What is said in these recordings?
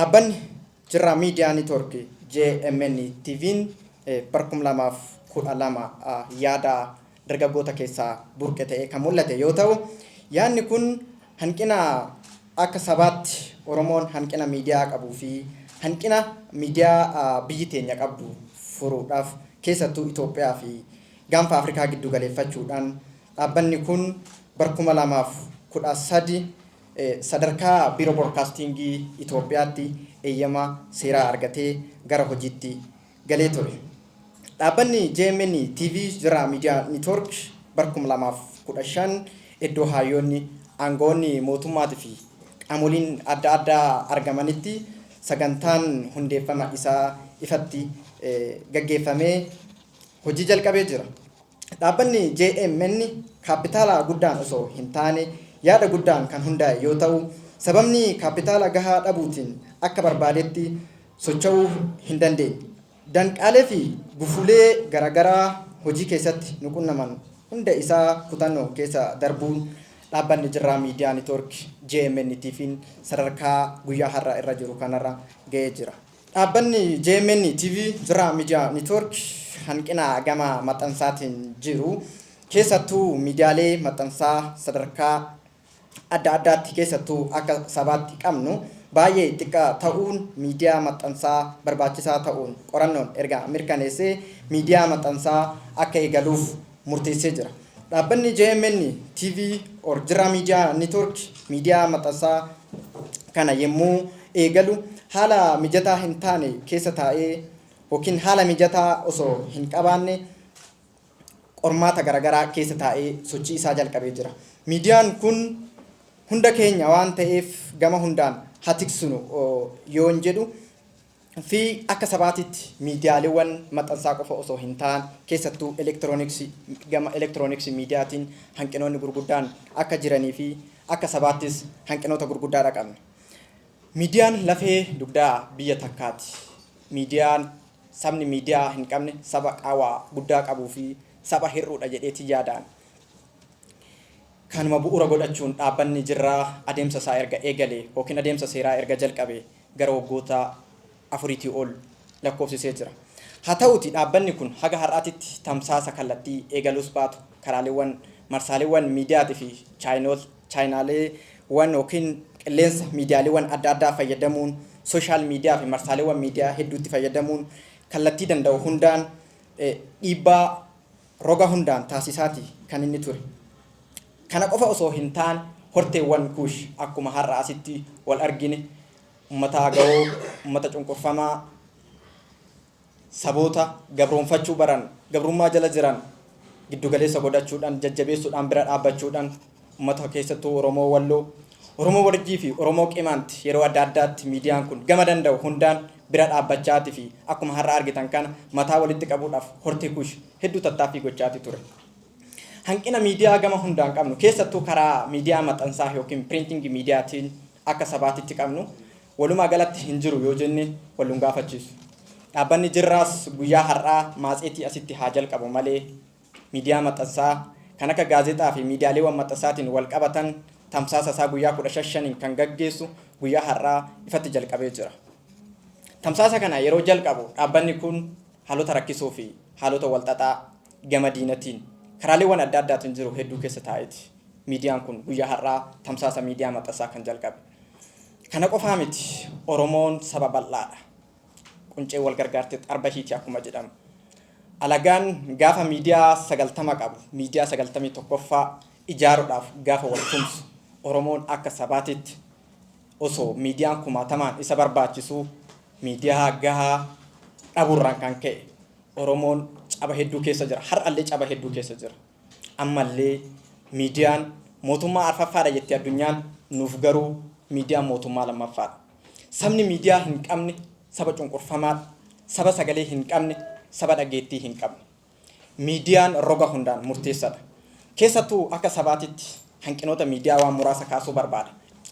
Dhaabbanni Jirraa Miidiyaa Network JMN TV'n bara 2012 yaada dargaggoota keessaa burqe ta'ee kan mul'ate yoo ta'u, yaadni kun hanqina akka sabaatti Oromoon hanqina miidiyaa qabuu fi hanqina miidiyaa biyyi teenya qabdu furuudhaaf keessattuu Itoophiyaa fi Gaanfa Afrikaa giddu galeeffachuudhaan dhaabbanni kun bara 2013 sadarkaa Biiroo Broodkaastiingii Itoophiyaatti eeyyama seeraa argatee gara hojiitti galee ture. Dhaabbanni JMN TV Jirraa Miidiyaa Network bara 2015 iddoo haayyoonni, aangawoonni mootummaatii fi qaamoliin adda addaa argamanitti sagantaan hundeeffama isaa ifatti gaggeeffamee hojii jalqabee jira. Dhaabbanni JMN kaappitaala guddaan osoo hin taane yaada guddaan kan hundaa'e yoo ta'u, sababni kaappitaala gahaa dhabuutiin akka barbaadetti socho'uu hin dandeenye. Danqaalee fi gufuulee garaagaraa hojii keessatti nu qunnaman hunda isaa kutannoon keessa darbuun dhaabbanni Jirraa Miidiyaa Network JMN TV'n sadarkaa guyyaa har'a irra jiru kanarra ga'ee jira. Dhaabbanni JMN TV Jirraa Miidiyaa Network hanqina gama maxxansaatiin jiru keessattuu miidiyaalee maxxansaa sadarkaa adda addaatti keessattuu akka sabaatti qabnu baay'ee xiqqaa ta'uun miidiyaa maxxansaa barbaachisaa ta'uun qorannoon erga mirkaneessee miidiyaa maxxansaa akka eegaluuf murteessee jira. Dhaabbanni JMN TV or Jirraa Miidiyaa Network miidiyaa maxxansaa kana yemmuu eegalu haala mijataa hin taane keessa taa'ee yookiin haala mijataa osoo hin qabaanne qormaata garaagaraa keessa taa'ee sochii isaa jalqabee jira. Miidiyaan kun hunda keenya waan ta'eef gama hundaan haa tiksinu yoon jedhu fi akka sabaatitti miidiyaaleewwan maxxansaa qofa osoo hin ta'an keessattuu elektirooniksii gama elektirooniksii miidiyaatiin hanqinoonni gurguddaan akka jiranii fi akka sabaattis hanqinoota gurguddaadha qabna. Miidiyaan lafee dugdaa biyya takkaati. Miidiyaan sabni miidiyaa hin qabne saba qaawwaa guddaa qabuu fi saba hir'uudha jedheeti yaadaan. Kanuma bu'uura godhachuun dhaabbanni Jirraa adeemsa isaa erga eegale yookiin adeemsa seeraa erga jalqabe gara waggoota afuriitii ol lakkoofsisee jira. Haa ta'uuti dhaabbanni kun haga har'aatitti tamsaasa kallattii eegaluus baatu karaaleewwan marsaaleewwan miidiyaatii fi chaayinaaleewwan yookiin qilleensa miidiyaaleewwan adda addaa fayyadamuun social miidiyaa fi marsaaleewwan miidiyaa hedduutti fayyadamuun kallattii danda'u hundaan dhiibbaa roga hundaan taasisaati kan inni ture. Kana qofa osoo hin taane horteewwan Kuush akkuma har'a asitti wal argine ummata Agawoo, ummata cunqurfamaa, saboota gabroonfachuu baran, gabrummaa jala jiran giddugaleessa godhachuudhaan jajjabeessuudhaan bira dhaabbachuudhaan ummata keessattuu Oromoo Walloo, Oromoo Warjii fi Oromoo Qimaanti yeroo adda addaatti miidiyaan kun gama danda'u hundaan bira dhaabbachaati fi akkuma har'a argitan kana mataa walitti qabuudhaaf hortee Kuush hedduu tattaaffii gochaati ture. Hanqina miidiyaa gama hundaan qabnu keessattuu karaa miidiyaa maxxansaa yookiin printing miidiyaatiin akka sabaatitti qabnu walumaa galatti hin jiru yoo jenne wal nun gaafachiisu. Dhaabbanni Jirraas guyyaa har'aa maatseetii asitti haa jalqabu malee miidiyaa maxxansaa kan akka gaazexaa fi miidiyaaleewwan maxxansaatiin wal qabatan tamsaasa isaa guyyaa 15n kan gaggeessu guyyaa har'aa ifatti jalqabee jira. Tamsaasa kana yeroo jalqabu dhaabbanni kun haalota rakkisoo fi haalota wal xaxaa gama diinatiin karaaleewwan adda addaatiin jiru hedduu keessa taa'eeti miidiyaan kun guyyaa har'aa tamsaasa miidiyaa maxxansaa kan jalqabe. Kana qofaa miti, Oromoon saba bal'aadha. Quncee wal gargaartee xarba hiiti akkuma jedhamu. Alagaan gaafa miidiyaa 90 qabu miidiyaa 91ffaa ijaaruudhaaf gaafa wal tumsu Oromoon akka sabaatitti osoo miidiyaan kumaatamaan isa barbaachisuu miidiyaa gahaa dhabuurraan kan ka'e Oromoon caba hedduu keessa jira. Har'allee caba hedduu keessa jira. Ammallee miidiyaan mootummaa arfaffaadha jetti addunyaan, nuuf garuu miidiyaan mootummaa lammaffaadha. Sabni miidiyaa hin qabne saba cunqurfamaadha. Saba sagalee hin qabne, saba dhageettii hin qabne. Miidiyaan roga hundaan murteessadha. Keessattuu akka sabaatitti hanqinoota miidiyaa waan muraasa kaasuu barbaada.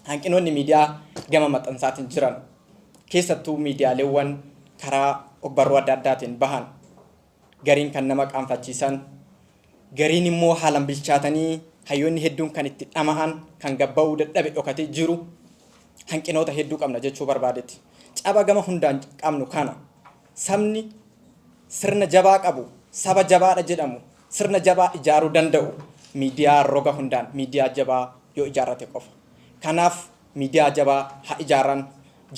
Hanqinoonni miidiyaa gama maxxansaatiin jiran keessattuu miidiyaaleewwan karaa ogbarruu adda addaatiin bahan gariin kan nama qaanfachiisan, gariin immoo haalaan bilchaatanii hayyoonni hedduun kan itti dhama'an kan gabba'uu dadhabe dhokatee jiru hanqinoota hedduu qabna jechuu barbaadetti. Caba gama hundaan qabnu kana sabni sirna jabaa qabu, saba jabaadha jedhamu, sirna jabaa ijaaruu danda'u miidiyaa roga hundaan miidiyaa jabaa yoo ijaarrate qofa. Kanaaf miidiyaa jabaa haa ijaarran.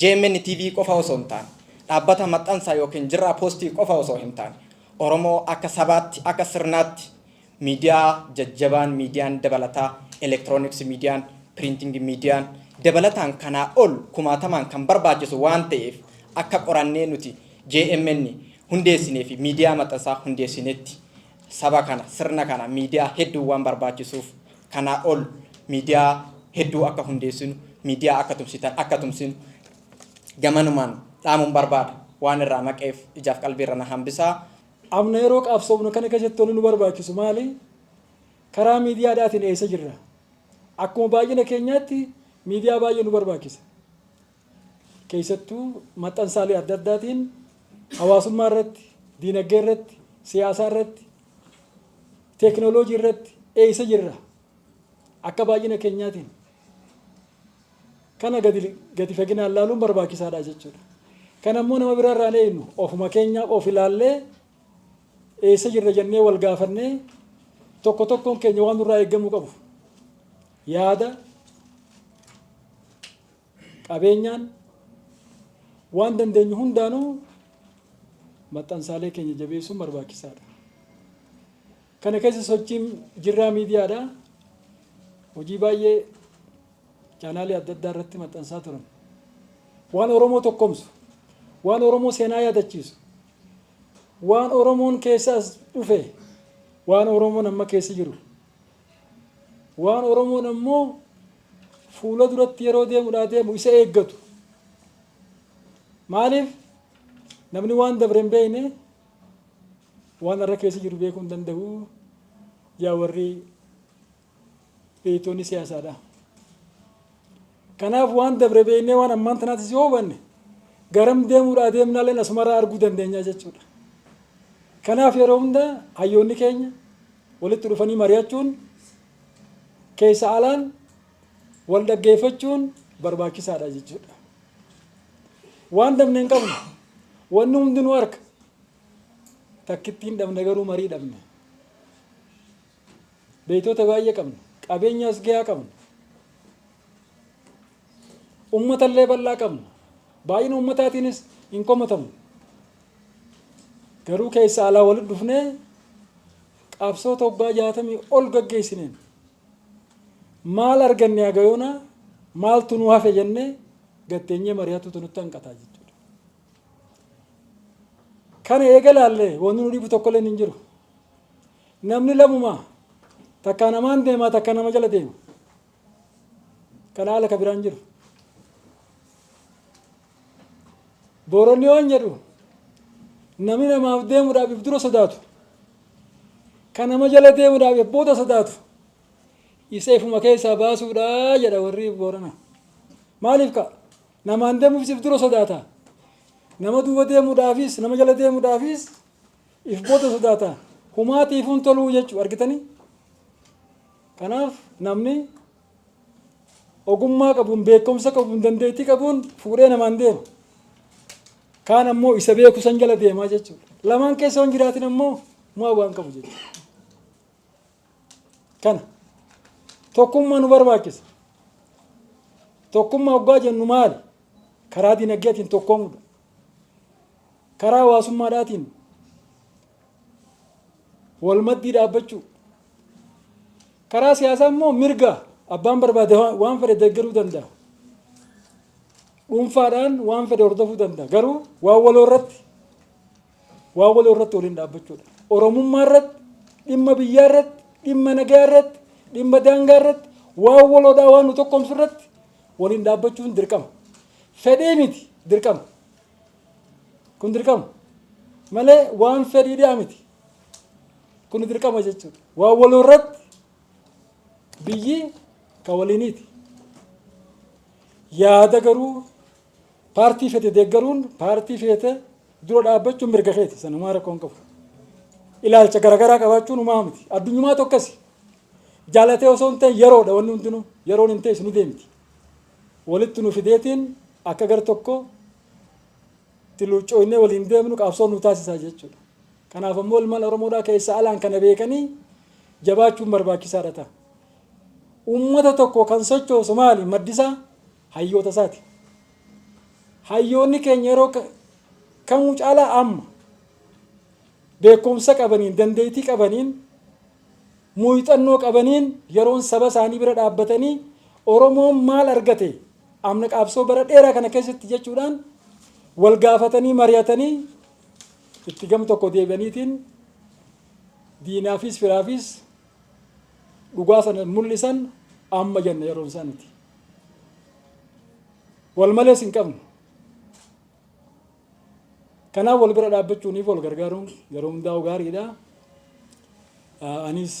JMN TV qofa osoo hin taane, dhaabbata maxxansaa yookiin Jirraa Poostii qofa osoo hin taane, Oromoo akka sabaatti, akka sirnaatti miidiyaa jajjabaan, miidiyaan dabalataa, elektirooniksii miidiyaan, printing miidiyaan dabalataan kanaa ol kumaatamaan kan barbaachisu waan ta'eef, akka qorannee nuti JMN hundeessinee fi miidiyaa maxxansaa hundeessinetti saba kana, sirna kana miidiyaa hedduu waan barbaachisuuf, kanaa ol miidiyaa hedduu akka hundeessinu, miidiyaa akka tumsitan, akka tumsinu gamanumaan dhaamuun barbaada. Waan irraa maqeef ijaaf qalbii irra na hambisaa. Amna yeroo qabsoofnu kana keessatti wanni nu barbaachisu maali? Karaa miidiyaadhaatiin eessa jirra? Akkuma baay'ina keenyaatti miidiyaa baay'ee nu barbaachisa. Keessattuu maxxansaalee adda addaatiin hawaasummaa irratti, diinagdee irratti, siyaasaa irratti, teekinooloojii irratti eessa jirra? Akka baay'ina keenyaatiin. Kana gadi faginaan laaluun barbaachisaadha jechuudha. Kana immoo nama biraa irraa hin eegnu, ofuma keenyaa of ilaallee eessa jirra jennee wal gaafannee, tokko tokkoon keenya waan nurraa eeggamuu qabu yaada, qabeenyaan, waan dandeenyu hundaanuu maxxansaalee keenya jabeessuun barbaachisaadha. Kana keessa sochiin Jirraa Miidiyaadha. Hojii baay'ee chaanaalii adda addaa irratti maxxansaa turan. Waan Oromoo tokkomsu, waan Oromoo seenaa yaadachiisu, waan Oromoon keessa as dhufe, waan Oromoon amma keessa jiru, waan Oromoon ammoo fuula duratti yeroo deemuudhaa deemu isa eeggatu. Maaliif? Namni waan dabre hin beekne waan har'a keessa jiru beekuu hin danda'u, yaa warri beektonni siyaasaadha. Kanaaf waan dabre beeknee waan ammaan tanaatis yoo hubanne, garam deemuudhaa deemnaallee asumarraa arguu dandeenya jechuudha. Kanaaf yeroo hunda hayyoonni keenya walitti dhufanii mari'achuun, keessa alaan wal dhaggeeffachuun barbaachisaadha jechuudha. Waan dabne hin qabnu. Wanni hundinuu harka. Takkittiin dhabne garuu marii dhabne. Beektota baay'ee qabna. Qabeenyaas gahaa qabna. Uummatallee bal'aa qabna. Baay'ina uummataatiinis hin komatamu. Garuu keessa alaa walitti dhufnee qabsoo waggaa 60 ol gaggeessineen maal arganne, hagayoona maaltu nu hafe jennee gatteenyee mari'atutu nutti hanqataa jechuudha. Kana eega laallee wanni nu dhibu tokkollee hin jiru. Namni lamuma, takka namaan deema, takka nama jala deema. Kana haala ka biraan jiru. Booronni waan jedhu, namni namaaf deemuudhaaf if dura sodaatu, kan nama jala deemuudhaaf if booda sodaatu, isa ifuma keessaa baasuudha jedha warri Boorana. Maaliif ka namaan deemuufis if dura sodaata. Nama duuba deemuudhaafis, nama jala deemuudhaafis if booda sodaata. Humaatiifuun toluu jechuu argitanii. Kanaaf namni ogummaa qabuun, beekumsa qabuun, dandeettii qabuun fuudhee namaan deema. Kaan ammoo isa beeku san jala deemaa jechuudha. Lamaan keessa waan jiraatin ammoo mu'aa waan qabu jechuudha. Kana tokkummaa nu barbaachisa. Tokkummaa hoggaa jennu maali? Karaa dinagdeetiin tokkoomudha. Karaa hawaasummaadhaatiin wal maddii dhaabbachuu. Karaa siyaasaa immoo mirga, abbaan barbaade waan fedhe deeggaruu danda'a. Dhuunfaadhaan waan fedhe hordofuu danda'a. Garuu waan waloo irratti waliin dhaabbachuudha. Oromummaa irratti, dhimma biyyaa irratti, dhimma nagaa irratti, dhimma daangaa irratti, waan waloodhaa waan nu tokkoomsu irratti waliin dhaabbachuun dirqama. Fedhii miti, dirqama. Kun dirqama. Malee waan fedhiidhaa miti. Kun dirqama jechuudha. Waan waloo irratti, biyyi ka waliiniiti. Yaada garuu paartii fete deeggaruun, paartii feete dura dhaabbachuun mirga keeti, sanumaa rakkoo hin qabu. Ilaalcha garaagaraa qabaachuun humaa miti. Addunyumaa tokkasi. Jaalatee osoo hin ta'in yeroodha, wanni hundinuu yeroon hin teessu ni deemti. Walitti nu fideetiin akka gar tokko Itti luuccooynee waliin deemnu qabsoon nu taasisaa jechuudha. Kanaaf ammoo ilmaan Oromoodhaa keessa alaan kana beekanii jabaachuun barbaachisaadha ta'a. Uummata tokko kan sochoosu maali? Maddisaa hayyoota isaati. Hayyoonni keenya yeroo kamuu caalaa amma beekumsa qabaniin, dandeettii qabaniin, muuxannoo qabaniin yeroon saba isaanii bira dhaabbatanii Oromoon maal argate amna qabsoo bara dheeraa kana keessatti jechuudhaan wal gaafatanii, mari'atanii, itti gam tokko deebi'aniitiin diinaafis firaafis dhugaa sana mul'isan amma jenna yeroon isaaniiti. Wal malees hin qabnu. Kanaaf wal bira dhaabbachuuniif wal gargaaruun yeroo hundaa'u gaariidha. Anis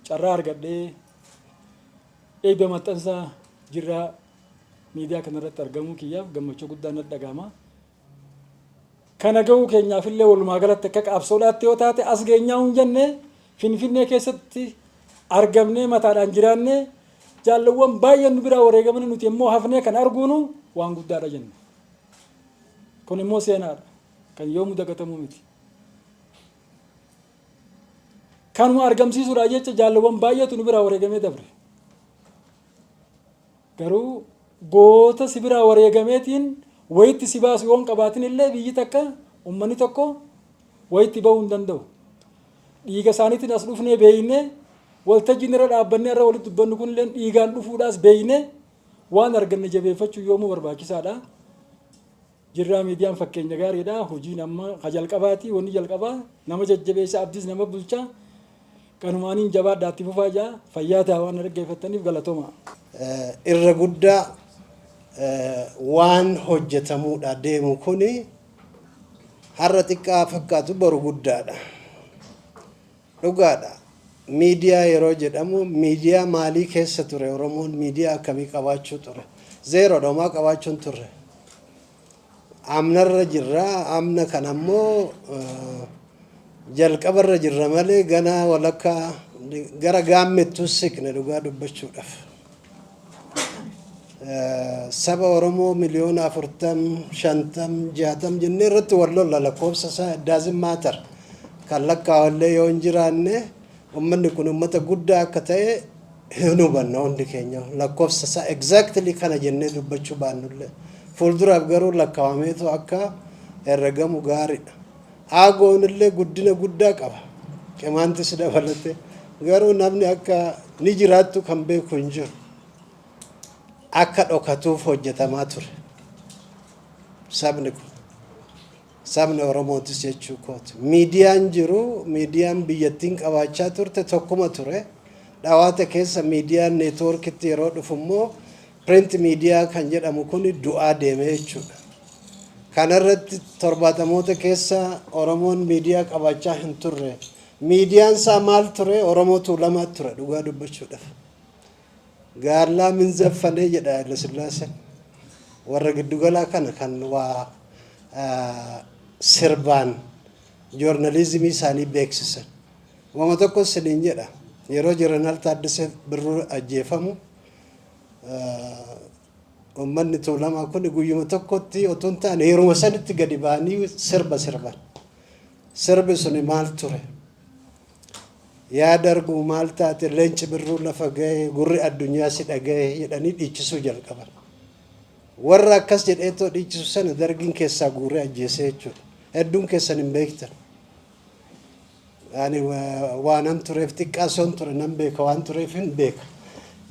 carraa argadhee eebba maxxansa Jirraa Miidiyaa kanarratti argamuu kiyyaaf gammachuu guddaan natti dhaga'ama. Kana ga'uu keenyaaf illee walumaa galatti akka qabsoodhaatti yoo taate as geenyaa hin jenne, Finfinnee keessatti argamnee mataadhaan jiraannee, jaallawwan baay'een nu biraa wareegamanii, nuti immoo hafnee kan arguunu waan guddaadha jenne. Kun immoo seenaadha. Kan yoomuu dagatamuu miti. Kanuma argamsiisuudhaa jecha jaallawwan baay'eetu nu biraa wareegamee dabre. Garuu goota si biraa wareegameetiin wayitti si baasu yoo hin qabaatin illee biyyi takka, uummanni tokko wayitti bahuu hin danda'u. Dhiiga isaaniitiin as dhufnee beeynee, waltajjiin irra dhaabbannee irra walitti dubbannu kun illee dhiigaan dhufuudhaas beeynee, waan arganne jabeeffachuu yoomuu barbaachisaadha. Jirraa Miidiyaan fakkeenya gaariidha. Hojiin amma ka jalqabaati. Wanni jalqabaa nama jajjabeessa, abdiis nama bulcha. Kanumaaniin jabaadhaa, itti fufaa jaa. Fayyaa ta'a, waan dhaggeeffattaniif galatooma. Irra guddaa waan hojjetamuudha deemu kuni har'a xiqqaa fakkaatu boru guddaadha. Dhugaadha. Miidiyaa yeroo jedhamu miidiyaa maalii keessa ture Oromoon? Miidiyaa akkamii qabaachuu ture? Zero dha, homaa qabaachuu hin turre. Amnarra jirra. Amna kan ammoo jalqabarra jirra malee ganaa walakkaa gara gaammettuu siqne dhugaa dubbachuudhaaf. Saba Oromoo 40,000,000, 50, 60 jennee irratti wal lolla, lakkoofsa isaa doesn't matter. Kan lakkaa'allee yoo hin jiraanne, uummanni kun uummata guddaa akka ta'e hin hubanna hundi keenya, lakkoofsa isaa exactly kana jennee dubbachuu baannullee. Fuulduraaf garuu lakkaa'ameetu akka herregamu gaariidha. Aagoon illee guddina guddaa qaba. Qimaantis dabalate, garuu namni akka ni jiraattu kan beeku hin jiru. Akka dhokatuuf hojjetamaa ture. Sabni kun sabni Oromootis jechuu kooti. Miidiyaan jiru, miidiyaan biyyattiin qabaachaa turte tokkuma ture. Dhawaata keessa miidiyaan networkitti yeroo dhufu immoo print miidiyaa kan jedhamu kun du'aa deeme jechuudha. Kanarratti 70moota keessa Oromoon miidiyaa qabaachaa hin turre. Miidiyaan isaa maal ture? Oromoo Tuulamaa ture dhugaa dubbachuudhaaf. Gaallaa minzaffanee jedha Hayilasillaaseen. Warra giddugalaa kana kan waa sirbaan journalismii isaanii beeksisan. Wama tokko isiniin jedha. Yeroo Jeneraal Taaddasee Birruu ajjeefamu, uummanni Tuulamaa kun guyyuma tokkotti otoo hin taane yeruma sanitti gadi ba'anii sirba sirban. Sirbi suni maal ture? Yaa darguu maal taate, leenci Birruu lafa ga'e, gurri addunyaa si dhaga'e jedhanii dhiichisuu jalqaban. Warra akkas jedheetoo dhiichisu sana dargiin keessaa guuree ajjeesee jechuudha. Hedduun keessan hin beektan. Ani waanan tureef, xiqqaa son ture, nan beeka, waan tureef hin beeka.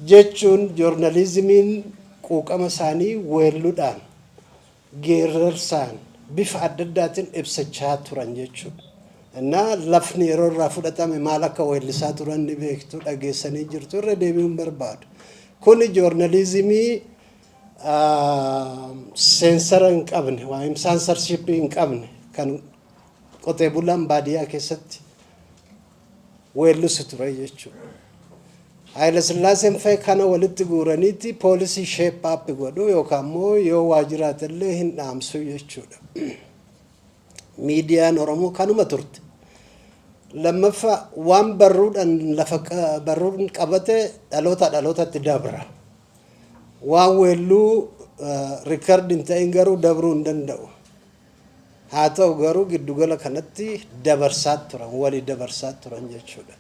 Jechuun journalismiin quuqama isaanii weelluudhaan, geerarsaan, bifa adda addaatiin ibsachaa turan jechuudha. Innaa lafni yeroo irraa fudhatame maal akka weellisaa turan ni beektu, dhageessanii jirtu, irra deebi'uun barbaadu. Kuni journalismii seensara hin qabne, waan saansarshippii hin qabne, kan qotee bulaan baadiyyaa keessatti weellisu ture jechuudha. Haayila Sillaaseen fa'i kana walitti guuraniiti policy shape up godhu yookaan immoo yoo waa jiraatellee hin dhaamsu jechuudha. Miidiyaan Oromoo kanuma turte. Lammaffaa, waan barruudhaan lafa barruun qabate dhaloota dhalootatti dabra. Waan weelluu record hin ta'in garuu dabruu hin danda'u. Haa ta'u garuu giddugala kanatti dabarsaa turan, walii dabarsaa turan jechuudha.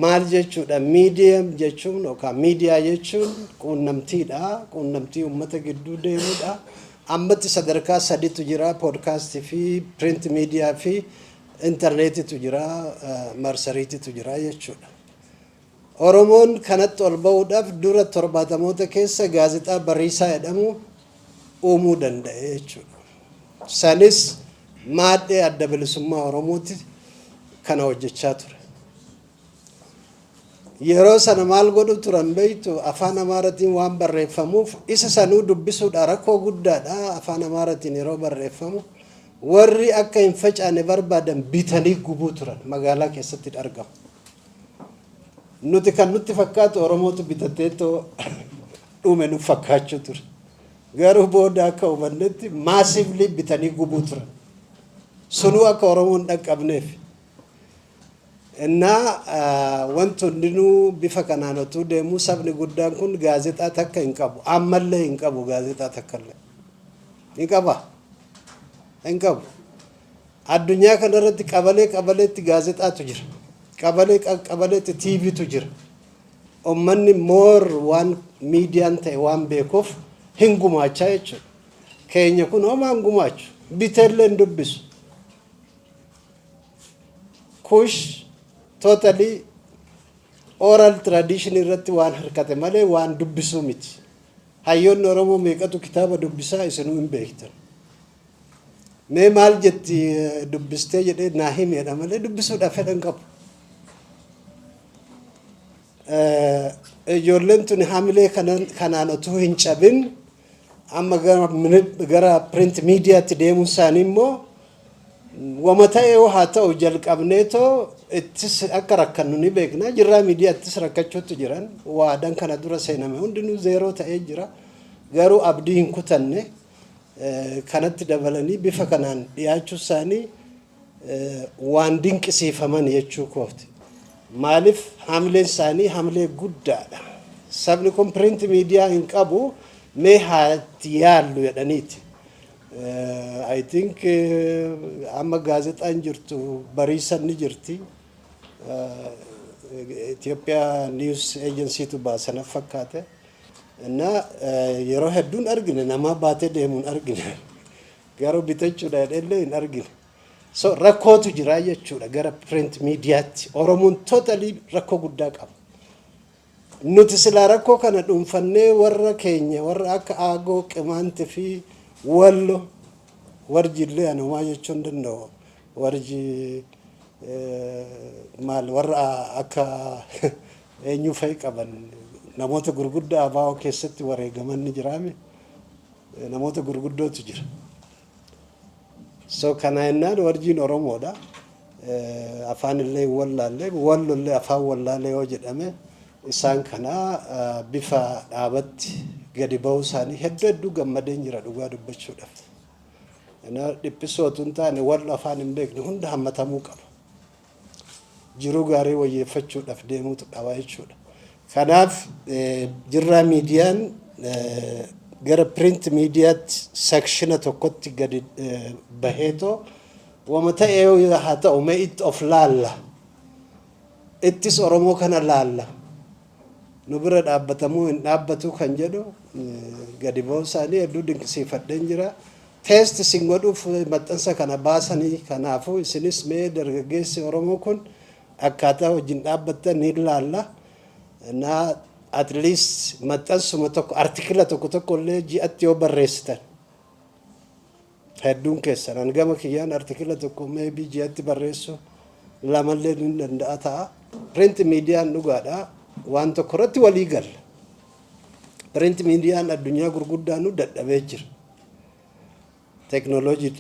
Maal jechuudha? Miidiyaa jechuun yookaan miidiyaa jechuun quunnamtiidha. Quunnamtii uummata gidduu deemudha. Ammatti sadarkaa saditu jira: poodkaastii fi print miidiyaa fi intarneetitu jira, marsariititu jira jechuudha. Oromoon kanatti ol ba'uudhaaf dura 70moota keessa gaazexaa Bariisaa jedhamu uumuu danda'e jechuudha. Sanis maadhee Adda Bilisummaa Oromooti kana hojjechaa ture. Yeroo sana maal godhu turan beektu? Afaan Amaaratiin waan barreeffamuuf isa sanuu dubbisuudha rakkoo guddaadha. Afaan Amaaratiin yeroo barreeffamu warri akka hin facaane barbaadan bitanii gubuu turan, magaalaa keessatti argamu. Nuti kan nutti fakkaatu Oromootu bitateetoo dhume nu fakkaachuu ture. Garuu booda akka hubannetti massively bitanii gubuu turan. Sunuu akka Oromoon dhaqqabneef. Innaa wanti hundinuu bifa kanaan otuu deemuu sabni guddaan kun gaazexaa takka hin qabu. Ammallee hin qabu gaazexaa takkallee. Hin qaba? Hin qabu. Addunyaa kanarratti qabalee qabaleetti gaazexaatu jira. Qabalee qabaleetti TVtu jira. Uummanni more waan miidiyaan ta'e waan beekuuf hin gumaachaa jechuudha. Keenya kun homaa hin gumaachu. Biteellee hin dubbisu. Kush totally oral tradition irratti waan harkate malee waan dubbisuu miti. Hayyoonni Oromoo meeqatu kitaaba dubbisaa, isinuu hin beektan. Mee maal jetti dubbistee jedhee naa himeedha malee dubbisuudhaaf fedha hin qabu. Ijoolleen tuni hamilee kanaan utuu hin cabin amma gara print miidiyaatti deemuun isaanii immoo wama ta'ee haa ta'u jalqabneetoo ittis akka rakkannu ni beekna. Jirraa miidiyaattis rakkachuutti jiran, waadaan kana dura seename hundinuu zeeroo ta'ee jira. Garuu abdii hin kutanne. Kanatti dabalanii bifa kanaan dhiyaachuu isaanii waan dinqisiifaman jechuu kooti. Maaliif? Hamileen isaanii hamilee guddaadha. Sabni kun print miidiyaa hin qabu, mee haa itti yaallu jedhaniiti. I think amma gaazexaan jirtu Bariisan ni jirti. Itoophiyaa News Agencytu baasana fakkaate. Innaa yeroo hedduun argine, nama baatee deemuun argine. Garuu bitachuudha jedhellee hin argine. So rakkootu jira jechuudha gara print miidiyaatti. Oromoon totally rakkoo guddaa qaba. Nuti silaa rakkoo kana dhuunfannee warra keenya warra akka Aagoo, Qimaanti fi Wallo, warji illee anumaa jechuu hin danda'u. Warji maal, warra akka eenyu fa'i qaban, namoota gurguddaa ABO keessatti wareegaman ni jiraame, namoota gurguddootu jira. So kana jennaan warjiin Oromoodha. Afaan illee hin wallaalle, Wallollee afaan wallaalee yoo jedhame, isaan kana bifa dhaabatti gadi ba'uu isaanii hedduu hedduu gammadeen jira dhugaa dubbachuudhaaf. Dhiphisoo otoo hin taane wallo afaan hin beekne hunda hammatamuu qaba. Jiruu gaarii wayyeeffachuudhaaf deemuutu qaba jechuudha. Kanaaf Jirraa Miidiyaan gara print miidiyaatti section tokkotti gadi baheetoo wama ta'ee haa ta'u mee itti of laalla. Ittis Oromoo kana laalla. Nu bira dhaabbatamuu hin dhaabbatu kan jedhu gadi ba'uu isaanii hedduu dinqisiifadheen jira. Test isin godhuuf maxxansa kana baasanii, kanaafuu isinis mee dargaggeessi Oromoo kun akkaataa wajjin dhaabbattan ni laalla. Na at least maxxansuma tokko, artikila tokko tokko illee ji'atti yoo barreessitan, hedduun keessan, an gama kiyyaan artikila tokko maybe ji'atti barreessu lamallee ni danda'a ta'a. Print miidiyaan dhugaadha. Waan tokko irratti walii galla. Print miidiyaan addunyaa gurguddaan nu dadhabee jira. Teeknooloojii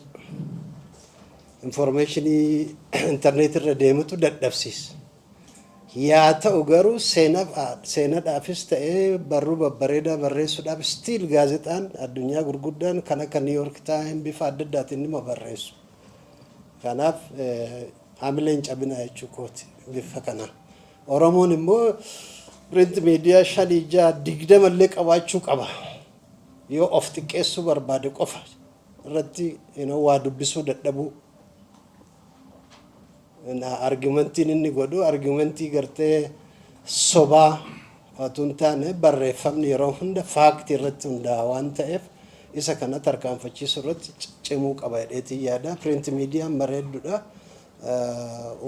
informationii intarneet irra deemutu dadhabsiisa. Yaa ta'u garuu seenaadhaafis ta'ee barruu babbareedaa barreessuudhaaf still gaazexaan addunyaa gurguddaan kan akka New York Times bifa adda addaatiin nima barreessu. Kanaaf hamileen cabinaa jechuu kooti bifa kanaan. Oromoon immoo print miidiyaa shanii, ja'a, 20 illee qabaachuu qaba. Yoo of xiqqeessuu barbaade qofa. irratti waa dubbisuu dadhabuu. Argumentiin inni godhu argumentii gartee sobaa otoo hin taane, barreeffamni yeroo hunda factii irratti hundaa'a waan ta'eef, isa kana tarkaanfachiisuu irratti cimuu qaba jedheetiin yaada. Print miidiyaan bareedduudha.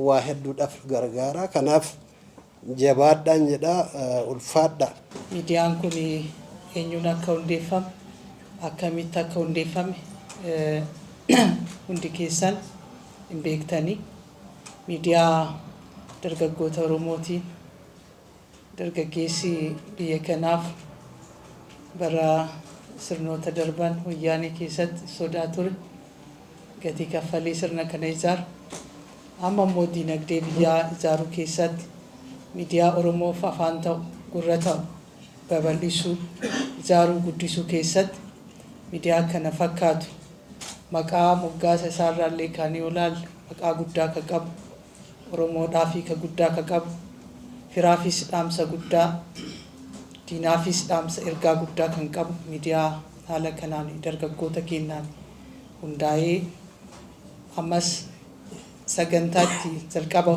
Waa hedduudhaaf gargaara. Kanaaf jabaadhaan jedha, ulfaadha. Miidiyaan kun eenyuun akka hundeeffame, akkamitti akka hundeeffame hundi keessan hin beektanii. Miidiyaa dargaggoota Oromootiin, dargaggeessi biyya kanaaf bara sirnoota darban Wayyaanee keessatti sodaa ture, gatii kaffalee sirna kana ijaaru, amma immoo diinagdee biyyaa ijaaruu keessatti miidiyaa Oromoof afaan ta'u, gurra ta'u babal'isuu, ijaaruu, guddisuu keessatti miidiyaa kana fakkaatu, maqaa moggaasa isaarraallee kaanii olaalle, maqaa guddaa ka qabu, Oromoodhaaf hiika guddaa ka qabu, firaafis dhaamsa guddaa, diinaafis dhaamsa ergaa guddaa kan qabu, miidiyaa haala kanaan dargaggoota keenyaan hundaa'ee ammas sagantaatti jalqaba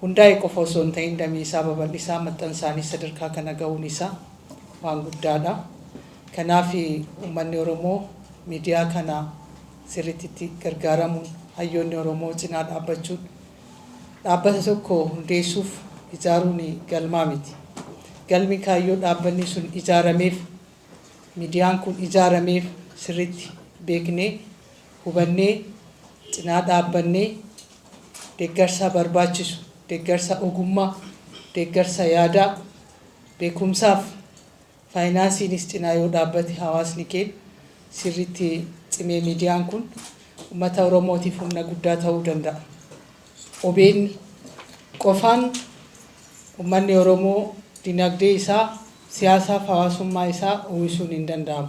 hundaa'e qofa osoo hin ta'in, damee isaa babal'isaa maxxansaanis sadarkaa kana ga'uun isaa waan guddaadha. Kanaaf uummanni Oromoo miidiyaa kana sirriitti itti gargaaramuun, hayyoonni Oromoo cinaa dhaabbachuun, dhaabbata tokko hundeessuuf ijaaruun galmaa miti. Galmi kaayyoo dhaabbanni sun ijaarameef, miidiyaan kun ijaarameef sirriitti beeknee, hubannee, cinaa dhaabbannee, deeggarsa barbaachisu, deeggarsa ogummaa, deeggarsa yaadaa, beekumsaaf faayinaansiinis cinaa yoo dhaabbate, hawaasni keenya sirriitti cimee miidiyaan kun uummata Oromootiif humna guddaa ta'uu danda'a. OBN qofaan uummanni Oromoo dinagdee isaa, siyaasaaf hawaasummaa isaa uwwisuun hin danda'amu.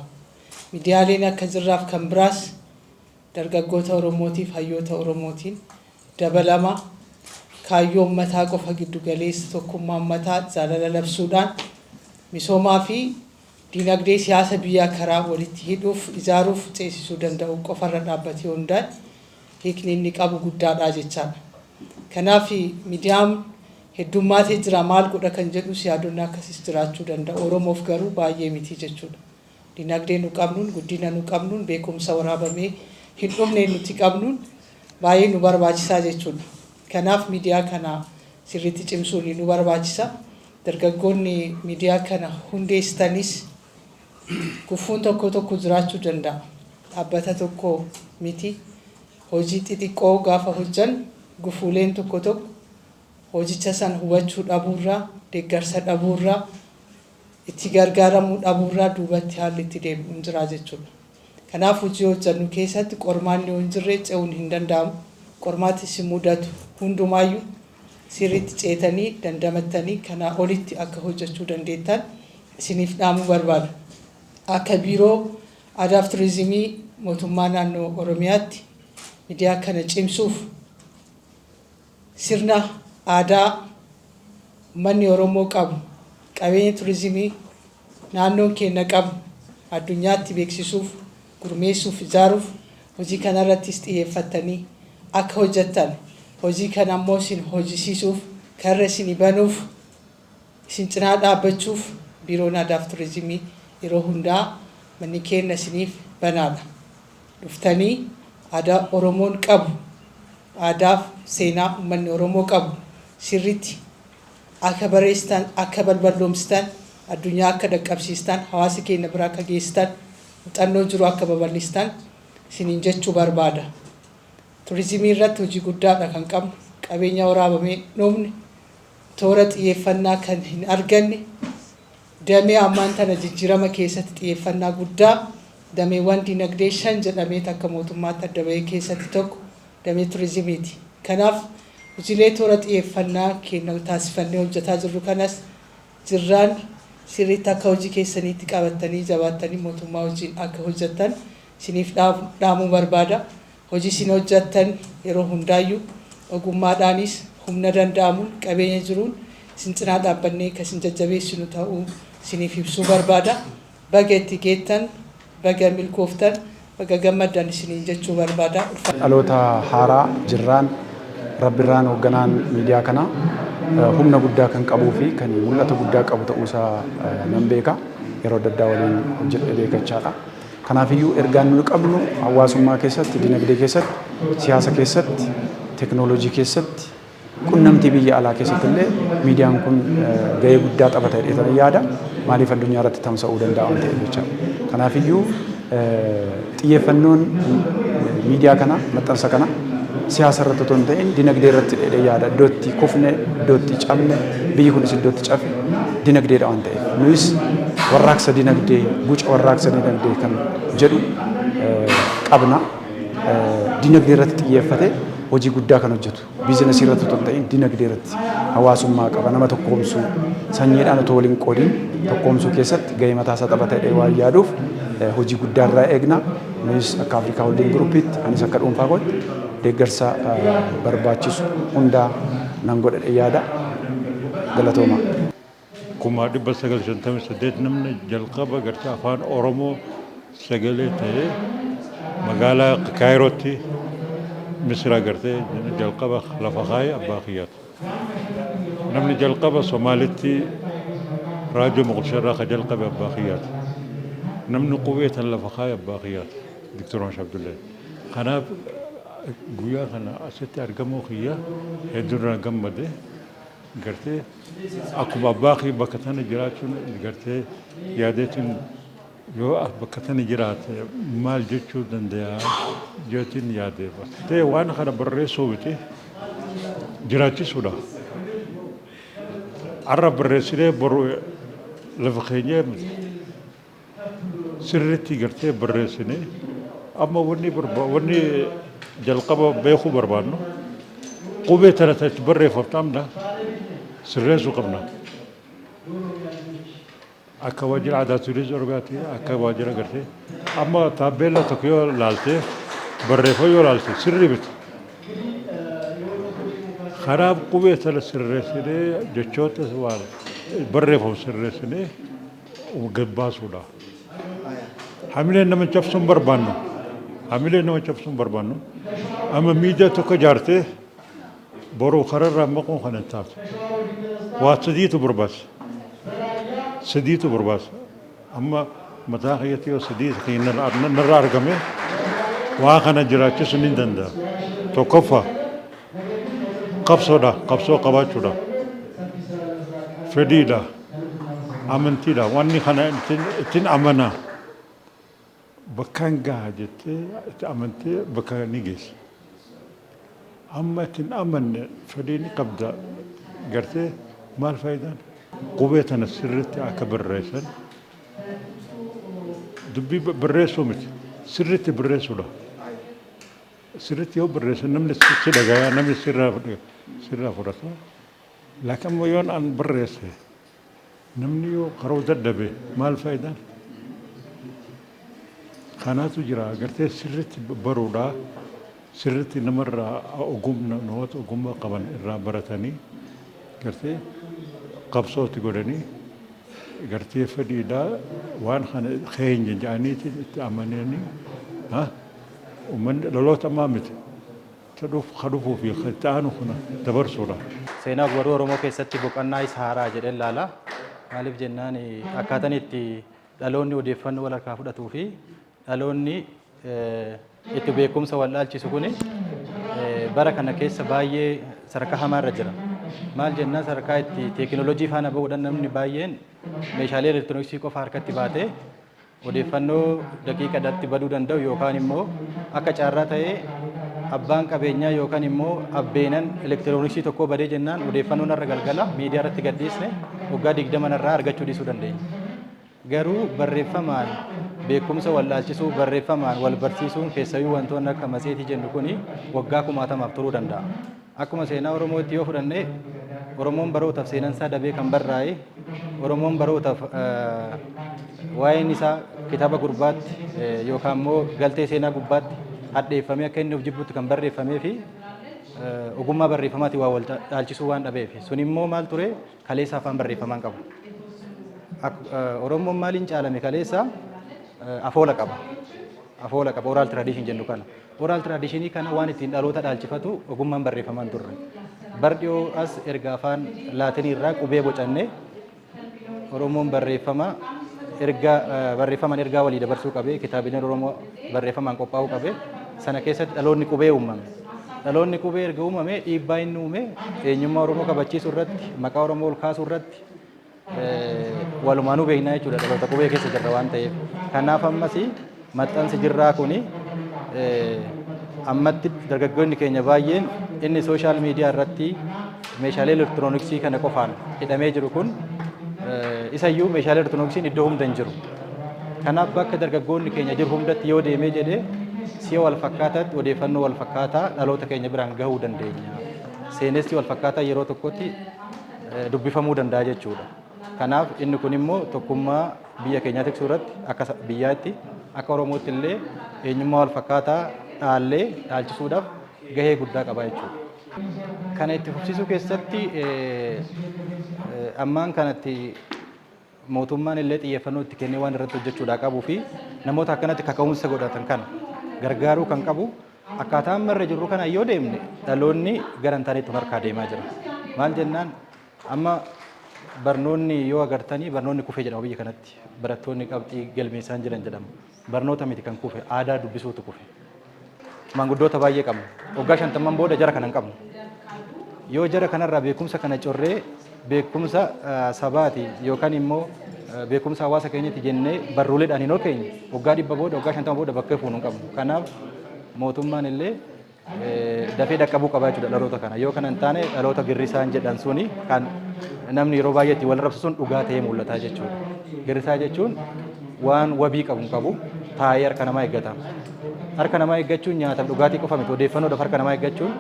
Miidiyaaleen akka Jirraaf kan biraas dargaggoota Oromootiif hayyoota Oromootiin dabalama kaayyoo uummataa qofa giddu galeessa, tokkummaa uummataa, jaalala labsuudhaan misoomaa fi dinagdee siyaasa biyyaa karaa walitti hidhuuf, ijaaruuf, ceesisuu danda'u qofarra dhaabbatee hundaa'e hiikni inni qabu guddaadha jechaadha. Kanaaf miidiyaan heddummaatee jira, maal godha kan jedhus yaadonni akkasiis jiraachuu danda'u. Oromoof garuu baay'ee miti jechuudha. Dinagdee nu qabnuun, guddina nu qabnuun, beekumsa waraabamee hin dhumne nuti qabnuun baay'ee nu barbaachisaa jechuudha. Kanaaf miidiyaa kana sirriitti cimsuun nu barbaachisa. Dargaggoonni miidiyaa kana hundeessitanis gufuun tokko tokko jiraachuu danda'a. Dhaabbata tokko miti. Hojii xixiqqoo gaafa hojjan gufuuleen tokko tokko hojicha san hubachuu dhabuurraa, deeggarsa dhabuurraa, itti gargaaramuu dhabuurraa duubatti haalli itti deebi'uun jira jechuudha. Kanaaf hojii hojjannu keessatti qormaanni yoo hin jirre ce'uun hin danda'amu. Qormaati si mudatu hundumaayyuu sirriitti ceetanii, dandamattanii kanaa olitti akka hojjechuu dandeettan isiniif dhaamuu barbaada. Akka Biiroo Aadaaf Turizimii Mootummaa Naannoo Oromiyaatti miidiyaa kana cimsuuf, sirna aadaa uummanni Oromoo qabu, qabeenya turizimii naannoon keenya qabu addunyaatti beeksisuuf, gurmeessuuf, ijaaruuf hojii kanarrattis xiyyeeffattanii akka hojjettan, hojii kana ammoo isin hojjisiisuuf, karra isin banuuf, isin cinaa dhaabbachuuf Biiroon Aadaaf Turizimii yeroo hundaa manni keenya isiniif banaadha. Dhuftanii aadaa Oromoon qabu, aadaaf seenaa uummanni Oromoo qabu sirriitti akka barreessitan, akka balballoomsitan, addunyaa akka dhaqqabsiistan, hawaasa keenya bira akka geessitan, muuxannoo jiru akka babal'istan isiniin jechuu barbaada. Turizimii irratti hojii guddaadha kan qabnu. Qabeenya waraabamee dhumne, toora xiyyeeffannaa kan hin arganne, damee ammaan tana jijjiirama keessatti xiyyeeffannaa guddaa, dameewwan dinagdee shan jedhamee takka mootummaatti adda bahee keessatti tokko damee turizimiiti. Kanaaf hojiilee toora xiyyeeffannaa keenya taasifannee hojjetaa jirru kanas Jirraan sirriitti akka hojii keessaniitti qabattanii, jabaattanii mootummaa wajjin akka hojjettan isiniif dhaamuu barbaada. Hojii isin hojjettan yeroo hundaayyuu ogummaadhaanis humna danda'amuun, qabeenya jiruun isin cinaa dhaabbannee kan isin jajjabeessinu ta'uu isiniif ibsuu barbaada. Baga itti geettan, baga milkooftan, Baga gammaddan isiniin jechuu barbaada. Dhaloota haaraa Jirraan Rabbirraan hoogganaan miidiyaa kanaa humna guddaa kan qabuu fi kan mul'ata guddaa qabu ta'uusaa nan beeka. Yeroo adda addaa waliin hojjedhee beekachaadha. Kanaafiyyuu ergaan nuyi qabnu hawaasummaa keessatti, dinagdee keessatti, siyaasa keessatti, teekinooloojii keessatti, qunnamtii biyya alaa keessatti illee miidiyaan kun gahee guddaa taphata jedhee yaada. Maaliif addunyaa irratti tamsa'uu danda'a waan ta'eef jecha. Kanaafiyyuu xiyyeeffannoon miidiyaa kana, maxxansa kana siyaasa irratti otoo hin ta'in dinagdee irratti jedhee yaada. Iddoo itti kufne, iddoo itti cabne, biyyi kunis iddoo itti cafe dinagdeedha waan ta'eef. Nuyis warraaqsa dinagdee, guca warraaqsa dinagdee kan jedhu qabna. Dinagdee irratti xiyyeeffate hojii guddaa kan hojjetu. Biizinasii irratti otoo hin ta'in dinagdee irratti hawaasummaa qaba, nama tokkoomsuu, sanyiidhaan otoo waliin qoodiin tokkoomsuu keessatti gahee mataa isaa taphata jedhee waan yaaduuf hojii guddaa irraa eegna. Nuyis akka Afrikaa Holding Groupitti, anis akka dhuunfaa kootti deeggarsa barbaachisu hundaa nan godha yaada. Galatooma. 1958 namni jalqaba gartee afaan Oromoo sagalee ta'ee magaalaa Kaayirootti, Misira gartee jalqaba lafa kaayee abbaa kiyyaati. Namni jalqaba Somaalitti raadiyoo Moqdishoo irraa ka jalqabe abbaa kiyyaati. Namni qubee tan lafa kaayee abbaa kiyyaati. Dr. Mash Abdullahi. Kanaaf guyyaa kana asitti argamuu kiyya hedduu irraa gammade. Gartee akkuma abbaa kiyya bakka tana jiraachuun gartee yaadeetiin yoo bakka tana jiraate maal jechuu danda'a jeetiin yaade. Ta'e waan kana barreessuu miti, jiraachisuudha. Har'a barreessinee boru lafa keenyee miti. Sirriitti gartee barreessinee amma wanni jalqaba beekuu barbaannu qubee tana itti barreeffamtu amna sirreessuu qabna. Akka waajjira aadaa turizimii Oromiyaatti, akka waajjira gartee amma taabbeellaa tokko yoo laalte, barreeffama yoo laalte sirrii miti. Kanaaf qubee tana sirreessinee, jechoota waan barreeffamu sirreessinee gad baasuudha. Hamileen nama cabsuun barbaannu. Hamileen nama cabsuun barbaannu. Amma miidiyaa tokko ijaartee boru kararraa maquun kan hin taatu. Waa sadiitu barbaachisa. Sadiitu barbaachisa. Amma mataa kiyyatti yoo sadii narraa argame waa kana jiraachisuu ni danda'a. Tokkoffaa qabsoodha. Qabsoo qabaachuudha. Fedhiidha. Amantiidha. Wanni kana ittiin amanaa. Bakkaan gaha jettee itti amantee bakka ni geessa. Amma ittiin amanne, fedhii ni qabda gartee, maal faayidaan? Qubee tana sirriitti akka barreessan, dubbii barreessuu miti, sirriitti barreessuudha. Sirriitti yoo barreessan namni si dhagaya, namni sirraa fudhata. Laakiin ammoo yoon an barreesse namni yoo qaroo dadhabe maal faayidaan? Kanaatu jira gartee sirriitti baruudha. Sirriitti namarraa ogummaa, namoota ogummaa qaban irraa baratanii gartee qabsootti godhanii gartee fedhiidhaa waan kana keenya jedhaniitiin itti amananii uummanni dhaloota ammaa miti ka dhufuu fi itti aanu kana dabarsuudha. Seenaa ogbarruu Oromoo keessatti boqonnaa isa haaraa jedheen laala. Maaliif jennaan, akkaataan itti dhaloonni odeeffannoo wal harkaa fudhatuu fi dhaloonni itti beekumsa wal dhaalchisu kuni bara kana keessa baay'ee sadarkaa hamaa irra jira. Maal jennaan, sadarkaa itti teekinooloojii faana bahuudhaan namni baay'een meeshaalee elektirooniksii qofa harkatti baatee odeeffannoo daqiiqadhaatti baduu danda'u, yookaan immoo akka carraa ta'ee abbaan qabeenyaa yookaan immoo abbeenan elektirooniksii tokko badee jennaan odeeffannoo narra galgala miidiyaa irratti gadhiisne waggaa 20 narraa argachuu dhiisuu dandeenya. Garuu barreeffamaan beekumsa wal dhaalchisuu, barreeffamaan wal barsiisuun, keessayyuu wantoonni akka matseetii jennu kuni waggaa kumaatamaaf turuu danda'a. Akkuma seenaa Oromootti yoo fudhanne, Oromoon barootaaf seenansaa dabee kan barraa'e, Oromoon barootaaf waa'een isaa kitaaba gurbaatti yookaan immoo galtee seenaa gubbaatti hadheeffamee akka inni of jibbutti kan barreeffamee fi ogummaa barreeffamaatiin waa wal dhaalchisuu waan dhabeef. Sun immoo maal ture? Kaleessa afaan barreeffamaan qabu. Oromoon maaliin caalame kaleessa? Afoola qaba. Afoola qaba, oral tradition jennu kana. Oral traditionii kana waan ittiin dhaloota dhaalchifatu ogummaan barreeffamaan turre. Bar dhiyoo as erga afaan Laatinii irraa qubee bocannee Oromoon barreeffama ergaa, barreeffamaan ergaa walii dabarsuu qabee, kitaabileen Oromoo barreeffamaan qophaa'uu qabee, sana keessatti dhaloonni qubee uumame. Dhaloonni qubee erga uumame dhiibbaa inni uume eenyummaa Oromoo kabachiisuu irratti, maqaa Oromoo ol kaasuu irratti walumaanuu beeknaa jechuudha, dhaloota qubee keessa jirra waan ta'eef. Kanaaf ammas maxxansi Jirraa kuni ammatti dargaggoonni keenya baay'een inni social media irratti meeshaalee elektirooniksii kana qofaan hidhamee jiru kun, isayyuu meeshaalee elektirooniksiin iddoo hunda hin jiru. Kanaaf bakka dargaggoonni keenya jiru hundatti yoo deemee jedhee si'a wal fakkaataatti odeeffannoo wal fakkaataa dhaloota keenya biraan gahuu dandeenya. Seenessi wal fakkaataa yeroo tokkotti dubbifamuu danda'a jechuudha. Kanaaf inni kun immoo tokkummaa biyya keenyaa tiksuu irratti, akka biyyaatti, akka Oromootti illee eenyummaa wal fakkaataa dhaallee dhaalchisuudhaaf gahee guddaa qaba jechuudha. Kana itti fufsiisuu keessatti ammaan kanatti mootummaan illee xiyyeeffannoo itti kennee waan irratti hojjechuudhaa qabuu fi namoota akkanatti kaka'umsa godhatan kana gargaaruu kan qabu. Akkaataa amma irra jirru kana yoo deemne dhaloonni gara hin taanetti harkaa deemaa jira. Maal jennaan, amma barnoonni yoo agartanii barnoonni kufee jedhama biyya kanatti. Barattoonni qabxii galmeessaan jiran jedhama. Barnoota miti kan kufe, aadaa dubbisuutu kufe. Maanguddoota baay'ee qabna. Waggaa 50n booda jara kana hin qabnu. Yoo jara kanarraa beekumsa kana corree beekumsa sabaati yookaan immoo beekumsa hawaasa keenyatti jennee barruuleedhaan hin olkeenye, waggaa 100 booda, waggaa 50 booda bakka fuunu hin qabnu. Kanaaf mootummaan illee dafee dhaqqabuu qaba jechuudha dhaloota kana. Yoo kana hin taane dhaloota girrisaan jedhan suni kan namni yeroo baay'ee itti wal rabsu sun dhugaa ta'ee mul'ata jechuudha. Girrisaa jechuun waan wabii qabu hin qabu, taa'ee harka namaa eeggata. Harka namaa eeggachuun nyaataaf dhugaatii qofa miti, odeeffannoodhaaf harka namaa eeggachuun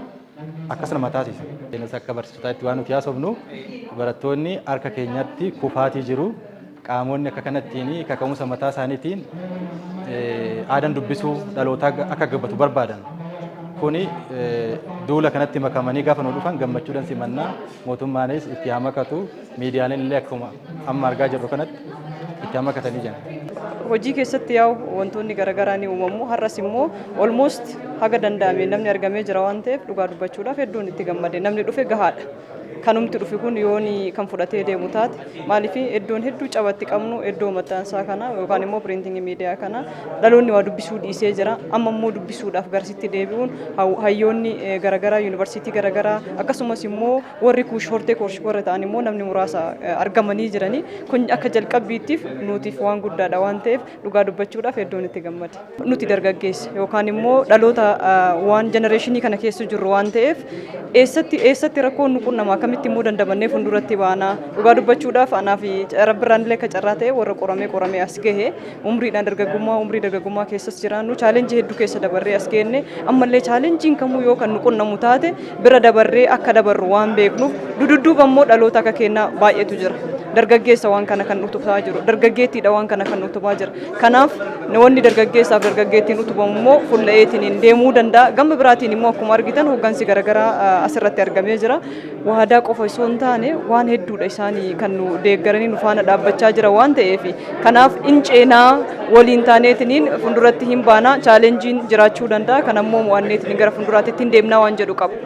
akkas nama taasisa. Innis akka barsiisotaatti waan nuti haasofnu, barattoonni harka keenyatti kufaatii jiru. Qaamonni akka kanattiin kaka'umsa mataa isaaniitiin aadaan dubbisuu dhalootaa akka gabbatu barbaadan kuni duula kanatti makamanii gaafa nu dhufan gammachuudhaan simannaa. Mootummaanis itti haa makatu, miidiyaaleen illee akkuma amma argaa jirru kanatti itti haa makatanii jiran. Hojii keessatti yaa'u wantoonni garaagaraa ni uumamu. Har'as immoo almost haga danda'ame namni argamee jira waan ta'eef, dhugaa dubbachuudhaaf hedduun itti gammade. Namni dhufe gahaadha. Kanumti dhufe kun yooni kan fudhatee deemu taate, maaliif iddoon hedduu cabatti qabnu iddoo maxxansaa kana yookaan immoo printing media kana. Dhaloonni waa dubbisuu dhiisee jira. Amma immoo dubbisuudhaaf garasitti deebi'uun hayyoonni garaagaraa yuunivarsiitii garaagaraa, akkasumas immoo warri Kuush hortee Kuush warra ta'an immoo namni muraasa argamanii jiranii kun akka jalqabbiittiif nuutiif waan guddaadha waan ta'eef, dhugaa dubbachuudhaaf hedduun itti gammade. Nuti dargaggeessa yookaan immoo dhaloota waan generationii kana keessa jirru waan ta'eef, eessatti eessatti rakkoon nu qunnama, akkamitti immoo dandamannee fuulduratti baana? Dhugaa dubbachuudhaaf anaa fi rabbirraan illee akka carraa ta'e warra qoramee qoramee as gahe, umriidhaan dargaggummaa, umrii dargaggummaa keessas jiraannu, challengeii hedduu keessa dabarree as geenne. Ammallee challengeiin kamuu yoo kan nu qunnamu taate bira dabarree akka dabarru waan beeknuuf, dududduuba immoo dhaloota akka kennaa baay'eetu jira. Dargaggeessa waan kana kan utubaa jiru, dargaggeettiidha waan kana kan utubaa jira. Kanaaf wanni dargaggeessaaf dargaggeettiin utubamu immoo fulla'eetiin deemuu danda'a. Gama biraatiin immoo akkuma argitan hooggansi garaagaraa asirratti argamee jira. Waadaa qofa osoo hin taane waan hedduudha isaanii kan nu deeggaranii nu faana dhaabbachaa jira waan ta'eef, kanaaf in ceenaa waliin taaneetiniin fuulduratti hin baana. Challengeiin jiraachuu danda'a, kan ammoo mo'anneetiin gara fuulduraatti hin deemnaa waan jedhu qabu.